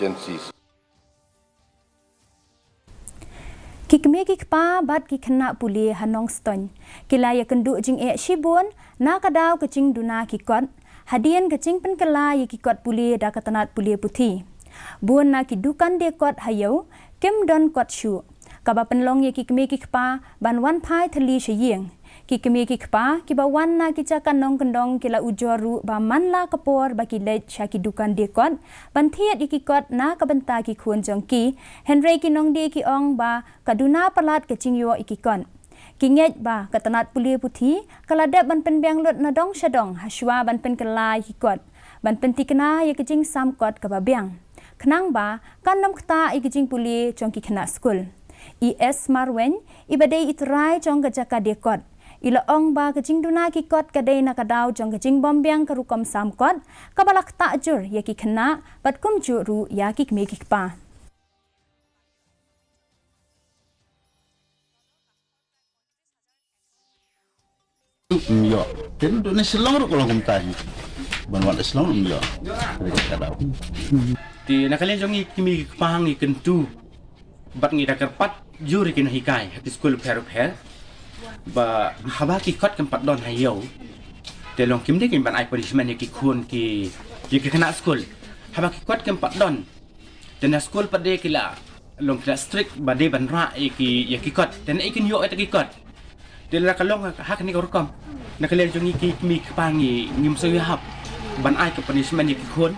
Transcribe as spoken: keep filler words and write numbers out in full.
agencies. Ki kmie ki kpa bad ki khynnah pule ha Nongstoiñ ki la ïakynduh jingeh shibun na ka daw ka jingduna ki kot hadien ka jingpynkylla ïa ki kot pule da ka tnat pule puthi. Bun na ki dukan die kot ha ïew kim don kot shuh, kaba pynlong ïa ki kmie ki kpa ban wan phai thylli sha ïing. Ki kmie ki kpa kiba wan na ki jaka nongkyndong ki la ujor ruh ba man la ka por ba ki leit sha ki dukan die kot ban thied ïa ki kot na ka bynta ki khun jong ki, hynrei ki nongdie ki ong ba ka duna palat ka jingïoh ïa ki kot. Ki ngeit ba ka tnat pule puthi ka la dep ban pynbiang lut na dong sha dong ha shuwa ban pynkylla ïa ki kot, ban pynthikna ïa ka jingsam kot kaba biang, khnang ba kan ym ktah ïa ka jingpule jong ki khynnah skul. I S Marwein, iba dei i trai jong ka jaka die kot, i la ong ba ka jingduna ki kot ka dei na ka daw jong ka jingbym biang ka rukom sam kot kaba la ktah jur ïa ki khynnah bad kumjuh ruh ïa ki kmie ki kpa. Ym ïoh. Te naduh na Shillong ruh ka long kumta hi. Ban wan na Shillong ym ïoh. Te na ka liang jong ngi ki kmie ki kpa ngi kyntu bad ngi da kyrpad jur ïa ki nonghikai ha ki skul bapher bapher ba haba ki kot kim pat don ha ïew, te long kim dei kin ban ai punishment ïa ki khun ki, ïa ki khynnah skul. Haba ki kot kim pat don, te na skul pat de ki la long ki la strict ba dei ban rah ïa ki, ïa ki kot. Te na ei kin ïoh ïa ki kot. Te la ka long ha kane ka rukom. Na ka liang jong ngi ki kmie ki kpa ngi, ngim sngewhap ban ai ka punishment ïa ki khun.